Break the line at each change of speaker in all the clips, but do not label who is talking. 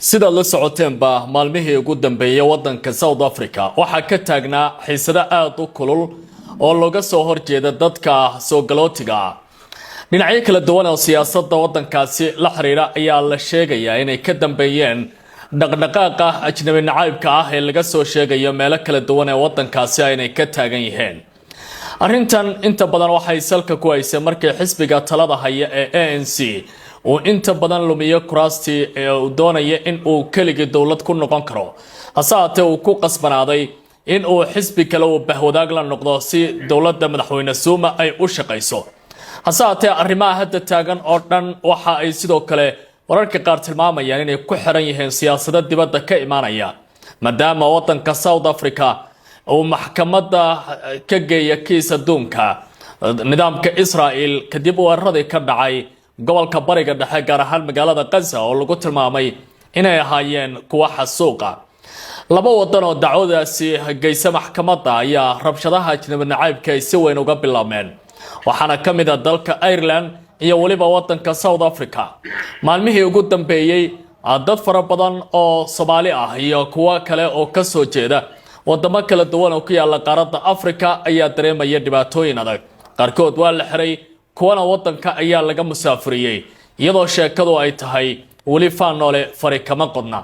Sidaad la socoteenba, maalmihii ugu dambeeyay wadanka South Africa waxaa ka taagnaa xiisado aada u kulul oo looga soo horjeeda dadka soo galootiga ah. Dhinacyo kala duwan oo siyaasadda wadankaasi la xiriira ayaa la sheegayaa inay ka dambeeyeen dhaqdhaqaaqa ajnabi nacaybka ah ee laga soo sheegayo meelo kala duwan ee wadankaasi aynay ka taagan yihiin. Arrintan inta badan waxay salka ku haysay markii xisbiga talada haya ee ANC uu inta badan lumiyo kuraastii ee uu doonaya in uu keligii dowlad ku noqon karo, hase haatee uu ku qasbanaaday in uu xisbi kale uu bahwadaag la noqdo si dowladda madaxweyne Zuma ay u shaqayso. Hase haatee, arrimaha hadda taagan oo dhan waxa ay sidoo kale wararka qaar tilmaamayaan inay ku xiran yihiin siyaasado dibadda ka imaanaya, maadaama wadanka South Africa uu maxkamadda ka geeya kiis adduunka nidaamka Israel kadib weeraradii ka dhacay gobolka Bariga Dhexe, gaar ahaan magaalada Gaza, oo lagu tilmaamay inay ahaayeen kuwa xasuuqa. Laba wadan oo dacwadaasi geysa maxkamadda ayaa rabshadaha ajnabi nacaybka ay si weyn uga bilaabmeen, waxaana ka mid ah dalka Ireland iyo weliba wadanka South Africa. Maalmihii ugu dambeeyey, dad fara badan oo Soomaali ah iyo kuwo kale oo kasoo jeeda wadamo kala duwan oo ku yaala qaaradda Africa ayaa dareemaya dhibaatooyin adag. Qaarkood waa la xiray, kuwana wadanka ayaa laga musaafuriyey, iyadoo sheekadu ay tahay weli faanoole fari kama qodna.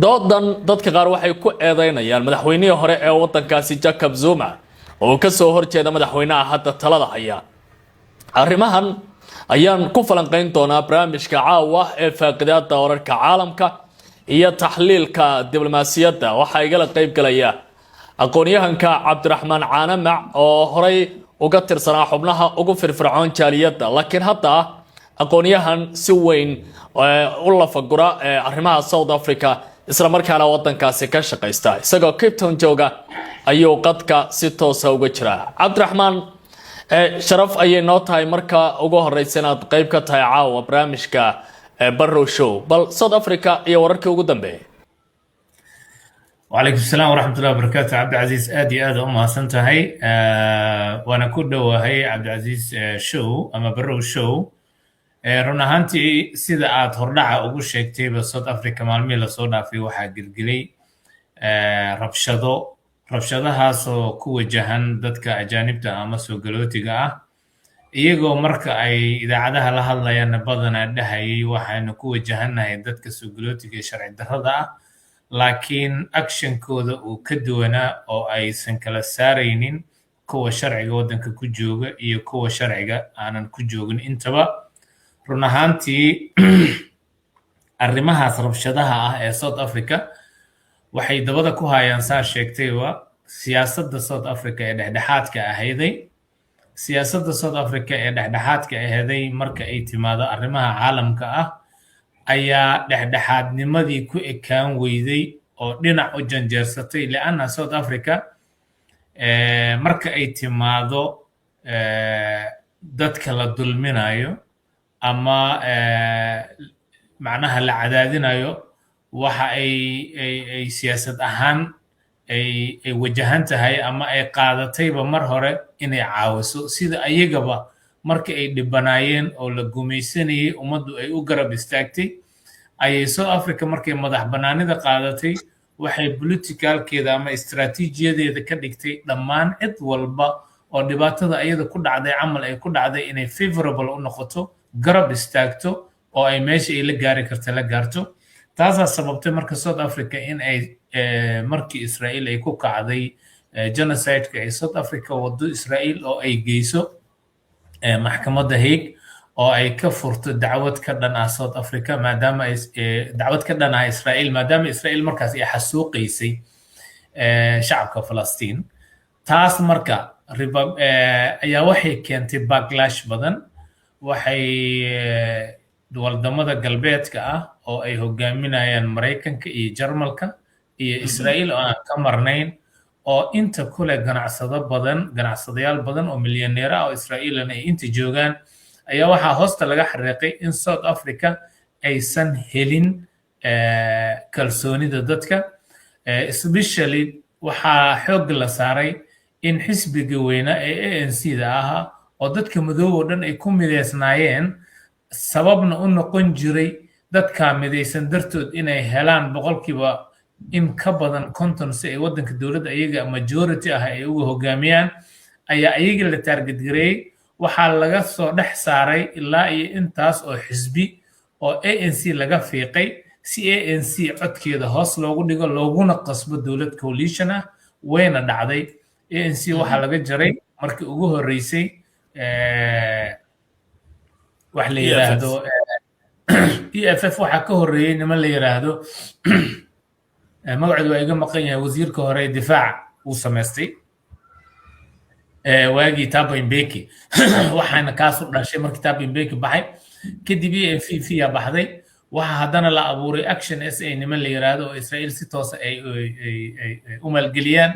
Doodan dadka qaar waxay ku eedeynayaan madaxweynihii hore ee wadankaasi, Jacob Zuma, oo kasoo horjeeda madaxweynaha hadda talada haya. Arrimahan ayaan ku falanqeyn doonaa barnaamijka caawa ee faaqidaada wararka caalamka iyo taxliilka diblomaasiyadda. Waxaa igala qeyb galaya aqoon-yahanka Cabdiraxmaan Caanamac, oo horey uga tirsanaa xubnaha ugu firfircoon jaaliyadda, laakiin hadda ah aqoon-yahan si weyn u lafagura arrimaha South Africa, isla markaana wadankaasi ka shaqaysta. Isagoo Cape Town jooga ayuu qadka si toosa uga jiraa. Cabdiraxmaan, sharaf ayay noo tahay marka ugu horeysa inaad qeyb ka tahay caawa barnaamijka Barrow Show. Bal South Africa iyo wararkii ugu dambeeyay.
وعليكم السلام ورحمة الله وبركاته. عبد العزيز، aad iyo aad u mahadsan tahay, waana ku dhowahay Cabdilcaziiz Show ama Barrow Show. Run ahaantii, sida aad hordhaca ugu sheegtayba, South Africa maalmihii lasoo dhaafay waxaa gelgelay rabshado, rabshadahaasoo ku wajahan dadka ajaanibta ama soo galootiga ah, iyagoo marka ay idaacadaha la hadlayaanna badanaa dhahayay waxaanu ku wajahannahay dadka soo galootiga ee sharci darrada ah, laakiin actionkooda uu ka duwanaa oo aysan kala saaraynin kuwa sharciga waddanka ku jooga iyo kuwa sharciga aanan ku joogin intaba. Run ahaantii, arrimahaas rabshadaha ah ee South Africa waxay dabada ku hayaan, saa sheegtayba, siyaasadda South Africa ee dhexdhexaadka ahayday. Siyaasadda South Africa ee dhexdhexaadka aheeday marka ay timaado arrimaha caalamka ah ayaa dhexdhexaadnimadii ku ekaan weyday oo dhinac u janjeersatay, lianna South Africa marka ay timaado dadka la dulminayo ama macnaha la cadaadinayo, waxa ay siyaasad ahaan ay wajahan tahay ama ay qaadatayba mar hore inay caawiso, sida ayagaba markii ay dhibanaayeen oo la gumaysanayay ummaddu ay u garab istaagtay, ayay South Africa markay madax bannaanida qaadatay waxay politicalkeeda ama istaraatiijiyadeeda ka dhigtay dhammaan cid walba oo dhibaatada ayada ku dhacday camal ay ku dhacday inay favorable u noqoto, garab istaagto oo ay meesha ay la gaari karta la gaarto. Taasaa sababtay marka South Africa in ay markii Israel ay ku kacday genocide-ka ay South Africa wado Israel oo ay geyso maxkamadda Hague oo ay ka furto dacwad ka dhan ah South Africa, maadaama ay dacwad ka dhan ah Israel, maadaama Israel markaas ay xasuuqaysay shacabka Falastiin. Taas marka ayaa waxay keentay backlash badan. Waxay wadamada galbeedka ah oo ay hogaaminayaan Maraykanka iyo Jarmalka iyo Israel oo aan ka marnayn, oo inta kule ganacsado badan, ganacsadayaal badan oo milyaneer ah oo Israa'iilana ay inta joogaan, ayaa waxaa hoosta laga xariiqay in South Africa aysan helin kalsoonida dadka. Especially waxaa xoog la saaray in xisbiga weynaa ee ANC da ahaa oo dadka madoob oo dhan ay ku mideysnaayeen, sababna u noqon jiray Dadka midaysan dartood inay helaan boqolkiiba in ka badan 50 si ay waddanka dowladda iyaga majority ah ay uga hogaamiyaan ayaa iyaga la target gareeyey. Waxaa laga soo dhex saaray ilaa iyo intaas oo xisbi oo ANC laga fiiqay si ANC codkeeda hoos loogu dhigo, looguna qasbo dowlad coalition ah. Wayna dhacday. ANC waxaa laga jaray markii ugu horreysay wax la yiraahdo EFF. Waxaa ka horreeyey niman la yiraahdo, magacoodu waa iga maqan yahay, wasiirka hore ee difaaca uu samaystay waagii Thabo Mbeki. Waxaana kaasu dhashay markii Thabo Mbeki baxay kadib EFF yaa baxday. Waxaa haddana la abuuray Action SA niman la yiraahdo oo Israel si toosa ay u maalgeliyaan.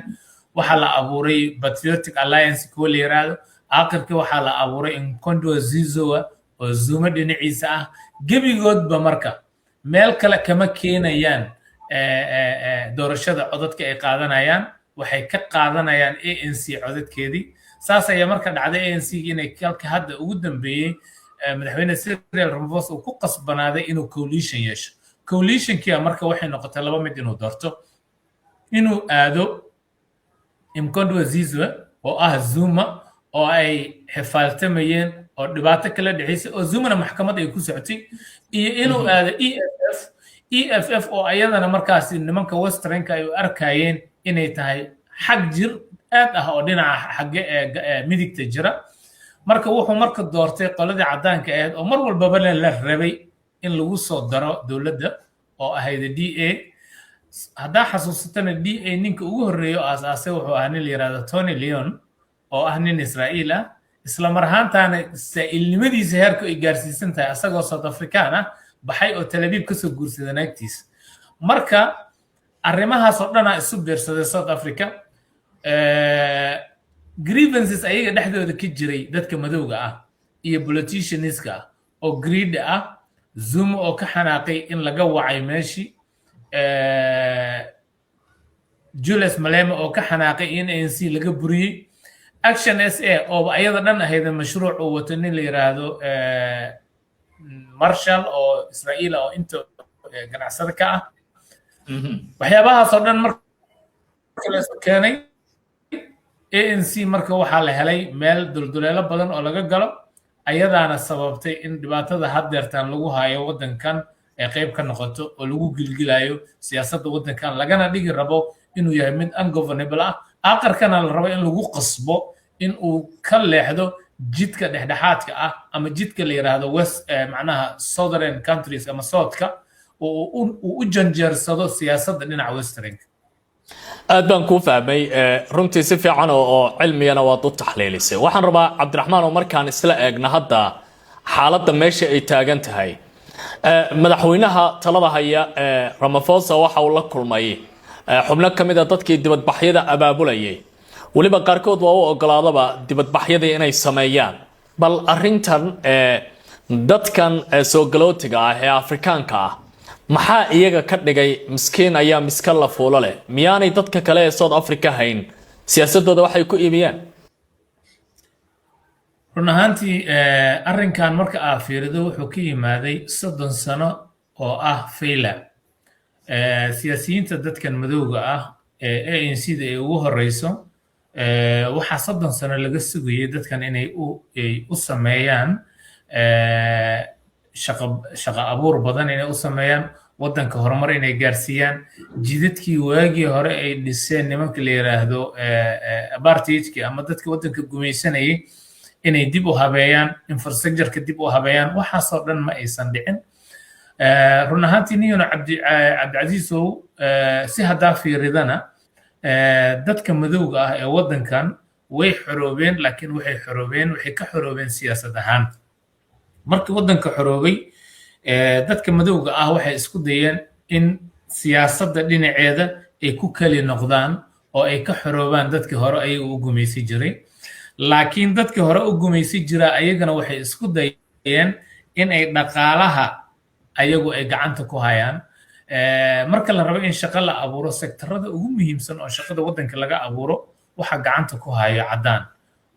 Waxaa la abuuray Patriotic Alliance kuwa la yiraahdo. Aakhirkii waxaa la abuuray Umkhonto Sizwe oo Zuma dhinaciisa ah. Gebigoodba marka meel kale kama keenayaan doorashada. Codadka ay qaadanayaan waxay ka qaadanayaan ANC codadkeedii. Saas ayaa marka dhacday ANC inay kalka hadda ugu dambeeyey madaxweyne Cyril Ramaphosa uu ku qasbanaaday inuu coalition yeesho. Coalitionkia marka waxay noqotay laba mid inuu doorto: inuu aado Umkhonto Sizwe oo ah Zuma oo ay xifaaltamayeen oo dhibaato kala dhexaysay oo Zumana maxkamad ay ku socotay, iyo inuu aado EFF. EFF oo ayadana markaasi nimanka westernka ay u arkayeen inay tahay xag jir aad ah oo dhinaca xagge ee midigta jira. Marka wuxuu marka doortay qoladii caddaanka ahayd oo mar walbaba la rabay in lagu soo daro dowladda oo ahayd DA. Haddaa xasuusatana, DA ninka ugu horreeya oo aasaasay wuxuu ahaa nin la yidhahdo Tony Leon oo ah nin Israa'iil ah, isla mar ahaantaana israa'iilnimadiisa heerku ay gaarsiisan tahay asagoo South African ah baxay oo Tel Aviv kasoo guursaday naagtiisa. Marka arrimahaas oo dhanaa isu biirsaday South Africa, grievances ayaga dhexdooda ka jiray dadka madowga ah iyo politicianska ah oo greed ah, Zuma oo ka xanaaqay in laga wacay meeshii, Julius Malema oo ka xanaaqay in ANC laga buriyey, Action SA oo ayada dhan ahayd mashruuc uu wato nin la yiraahdo Marshall oo Israa'iil oo inta ganacsada ka ah. Waxyaabahaas oo dhan marka la isu keenay, ANC marka waxaa la helay meel dulduleelo badan oo laga galo. Ayadaana sababtay in dhibaatada haddeertan lagu hayo waddankan ay qayb ka noqoto oo lagu gilgilayo siyaasadda waddankan, lagana dhigi rabo inuu yahay mid ungovernable ah, aqarkana la rabo in lagu qasbo in uu ka leexdo jidka dhexdhexaadka ah ama jidka la yiraahdo west, macnaha southern countries ama southka, oo uu u janjeersado siyaasadda dhinaca westernka.
Aad baan kuu fahmay runtii, si fiican oo cilmiyana waad u taxliilisay. Waxaan rabaa, Cabdiraxmaan, oo markaan isla eegna hadda xaaladda meesha ay taagan tahay, madaxweynaha talada haya Ramaphosa waxa uu la kulmay xubno ka mid a dadkii dibadbaxyada abaabulayay, weliba qaarkood waa u ogolaadaba dibadbaxyadii inay sameeyaan. Bal arrintan dadkan soo galootiga ah ee Afrikaanka ah maxaa iyaga ka dhigay miskiin ayaa miska la fuulo leh? Miyaanay dadka kale ee South Africa hayn siyaasadooda waxay ku iibiyaan?
Run ahaantii, arrinkan marka aa fiirido wuxuu ka yimaaday 30 sano oo ah failure. Siyaasiyiinta dadkan madowga ah ee ANC da ay ugu horeyso, waxaa 30 sano laga sugayay dadkan inay u sameeyaan shaqo abuur badan, inay u sameeyaan waddanka horumar, inay gaarsiiyaan jidadkii waagii hore ay dhiseen nimanka la yiraahdo apartheidki ama dadka waddanka gumaysanayay, inay dib u habeeyaan infrastructureka, dib u habeeyaan. Waxaasoo dhan ma aysan dhicin. Run ahaantii, niyona Cabdicasiisow, si haddaa fiiridana, dadka madowga ah ee waddankan way xoroobeen, laakiin waxay xoroobeen, waxay ka xoroobeen siyaasad ahaan. Markii waddanka xoroobay, dadka madowga ah waxay isku dayeen in siyaasadda dhinaceeda ay ku keli noqdaan oo ay ka xoroobaan dadkii hore ayaga u gumaysi jiray. Laakiin dadkii hore u gumaysi jiraa ayagana waxay isku dayeen in ay dhaqaalaha ayagu ay gacanta ku hayaan. Marka la rabo in shaqo la abuuro, sektarada ugu muhiimsan oo shaqada waddanka laga abuuro waxa gacanta ku hayo caddaan.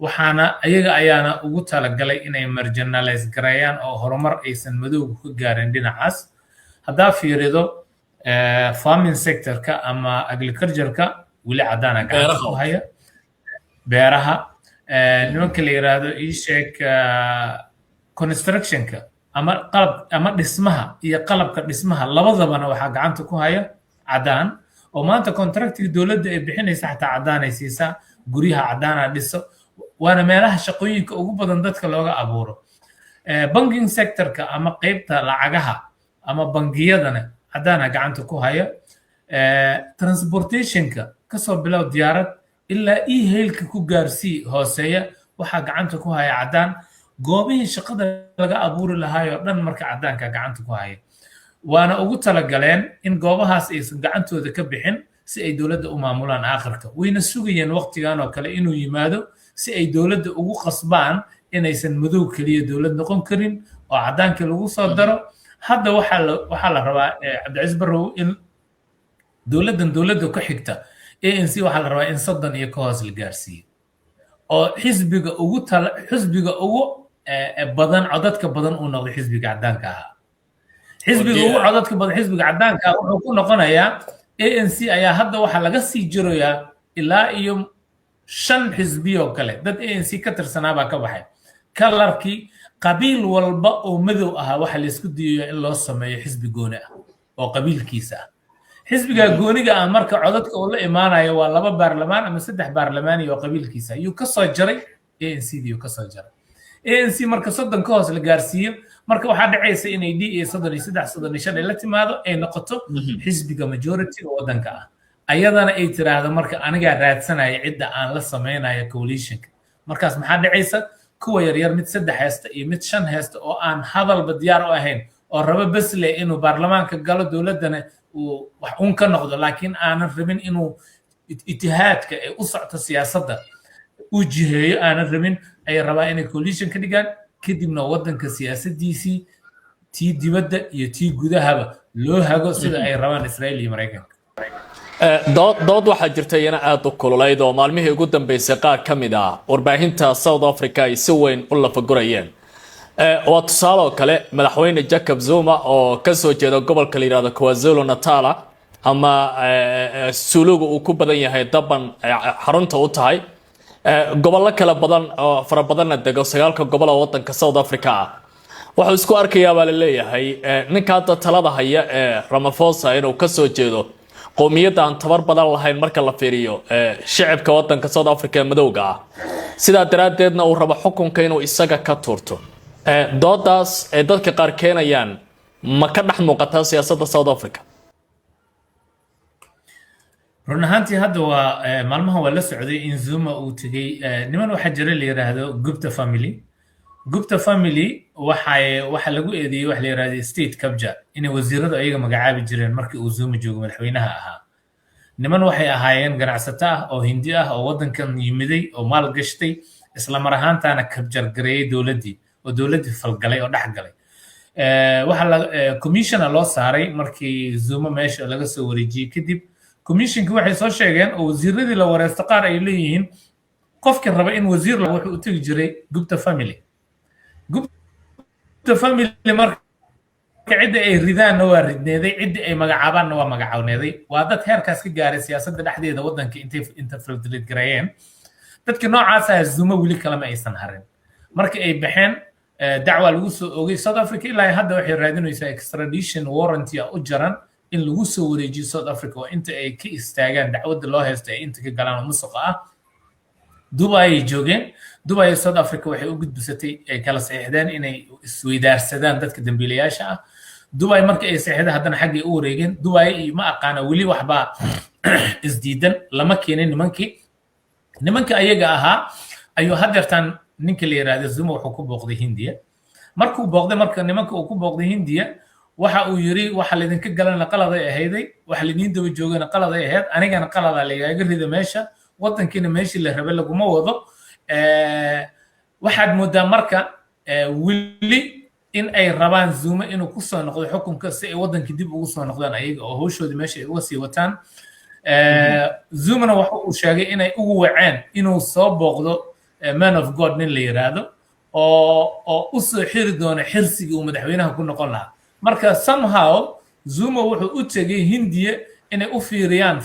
Waxaana ayaga ayaana ugu talagalay inay marginalize gareeyaan oo horumar aysan madowga ka gaarin dhinacaas. Haddaa fiirido farming sectorka ama agricultureka, weli caddaana gacanta ku haya beeraha. Nimanka la yiraahdo, ii sheeg, constructionka ama qalab ama dhismaha iyo qalabka dhismaha, labadabana waxaa gacanta ku haya caddaan, oo maanta contractiga dowladda ay bixinaysa xataa caddaanay siisaa. Guryaha caddaanaa dhiso, waana meelaha shaqooyinka ugu badan dadka looga abuuro. Banking sectorka ama qeybta lacagaha ama bangiyadana caddaana gacanta ku haya. Transportationka, kasoo bilow diyaarad ilaa e-hailka ku gaarsii hooseeya, waxaa gacanta ku haya caddaan. Goobihii shaqada laga abuuri lahaayoo dhan marka caddaanka gacanta ku haya, waana ugu talagaleen in goobahaas aysan gacantooda ka bixin si ay dowladda u maamulaan aakhirka. Wayna sugayeen waqtigan oo kale inuu yimaado si ay dowladda ugu qasbaan inaysan madow keliya dowlad noqon karin oo caddaankii lagu soo daro. Hadda waxaa la rabaa, Cabdicasiis Barrow, in dowladdan dowladda ku xigta ANC waxaa la rabaa in 30 iyo ka hoos la gaarsiiyo, oo xisbiga ugu badan, codadka badan uu noqdo xisbiga caddaanka ahaa. Xisbiga ugu codadka badan xisbiga caddaanka ah wuxuu ku noqonayaa ANC ayaa. Hadda waxaa laga sii jirayaa ilaa iyo shan xisbi oo kale. Dad ANC ka tirsanaabaa ka baxay. Kalarkii qabiil walba oo madow ahaa waxaa laysku dayayaa in loo sameeyo xisbi gooni ah oo qabiilkiisa ah. Xisbiga gooniga ah marka codadka uu la imaanayo waa laba baarlamaan ama saddex baarlamaani oo qabiilkiisa ayuu ka soo jaray ANC dii ka soo jaray. ANC marka 30 ka hoos la gaarsiiyo, marka waxaa dhacaysa inay DA 33, 35 ay la timaado, ay noqoto xisbiga majority oo waddanka ah. Ayadana ay tiraahdo marka anigaa raadsanaya cidda aan la samaynayo coalitionka. Markaas maxaa dhacaysa? Kuwa yaryar, mid saddex heesta iyo mid shan heesta oo aan hadalba diyaar u ahayn, oo rabo besle inuu baarlamaanka galo, dowladdana uu wax uun ka noqdo, laakiin aanan rabin inuu itihaadka ee u socto siyaasadda uu jiheeyo aanan rabin, ay rabaa inay coalition ka dhigaan. Kadibna waddanka siyaasaddiisii, tii dibadda iyo tii gudahaba, loo hago sida ay rabaan Israa'iil iyo Maraykanka.
Dood waxaa jirta iyana aada u kululayd oo maalmihii ugu dambeysay qaar ka mid ah warbaahinta South Africa ay si weyn u lafagurayeen. Waa tusaale oo kale madaxweyne Jacob Zuma oo kasoo jeeda gobolka la yihahdo KwaZulu Natal ama Suluga uu ku badan yahay, Durban xarunta u tahay, gobollo kale badan oo fara badanna dego, sagaalka gobol oo wadanka South Africa ah, wuxuu isku arkayaa baa la leeyahay ninka hadda talada haya ee Ramaphosa inuu kasoo jeedo qowmiyadda aan tabar badan lahayn marka la fiiriyo shicibka wadanka South Africa ee madowga ah, sidaa daraaddeedna uu rabo xukunka inuu isaga ka tuurto. Doodaas ay dadka qaar keenayaan ma ka dhex muuqataa siyaasadda South Africa?
Run ahaantii hadda waa maalmahan waa la socday in Zuma uu tegey. Niman waxaa jira la yiraahdo Gupta family. Gupta family waxaa lagu eedeeyey waxa la yiraahdo state capture, inay wasiiradu ayaga magacaabi jireen markii uu Zuma joogo madaxweynaha ahaa. Niman waxay ahaayeen ganacsato ah oo Hindi ah oo waddankan yimiday oo maal gashtay, isla mar ahaantaana capture gareeyey dowladdii oo dowladdii falgalay oo dhex galay. Waxaa la commissioner loo saaray markii Zuma meesha laga soo wareejiyey kadib. Commissionki waxay soo sheegeen oo wasiiradii la wareysto qaar ay leeyihiin, qofkii raba in wasiir wuxuu u tegi jiray Gupta family. Gupta family marka cidda ay ridaanna waa ridneeday, cidda ay magacaabaanna waa magacawneeday. Waa dad heerkaas ka gaaray siyaasadda dhexdeeda waddanka intay infiltrate gareeyeen. Dadkii noocaas ah Zuma weli kalema aysan harin. Marka ay baxeen, dacwa lagu soo ogay South Africa. Ilaa hadda waxay raadinaysaa extradition warranty u jaran in lagu soo wareejiyo South Africa oo inta ay ka istaagaan dacwadda loo haysto ay inta ka galaan oo musuqa ah. Dubai ay joogeen. Dubai South Africa waxay u gudbisatay, ay kala saxiixdeen inay isweydaarsadaan dadka dambiilayaasha ah. Dubai marka ay saxiixdeen, haddana xaggay u wareegeen. Dubai iyo ma aqaana, weli waxbaa isdiidan, lama keenin nimankii. Nimanka ayaga ahaa ayuu haddeertaan ninka la yiraahdo Zuma wuxuu ku booqday Hindiya. Markuu booqday, marka nimanka uu ku booqday Hindiya, waxa uu yiri: "Waxa laydinka galana qaladay ahayday, waxa laydin daba joogana qaladay ahayd, anigana qalada lagaaga rida meesha, waddankiina meeshii la rabay laguma wado." Waxaad moodaa marka weli in ay rabaan Zuma inuu ku soo noqdo xukunka si ay waddankii dib ugu soo noqdaan ayaga oo hawshoodii meesha ay uga sii wataan. Zumana waxa uu sheegay inay ugu waceen inuu soo booqdo man of God nin la yiraahdo oo u soo xiri doono xirsigii uu madaxweynaha ku noqon lahaa. Marka somehow Zuma wuxuu u tegay Hindiya inay u fiiriyaan.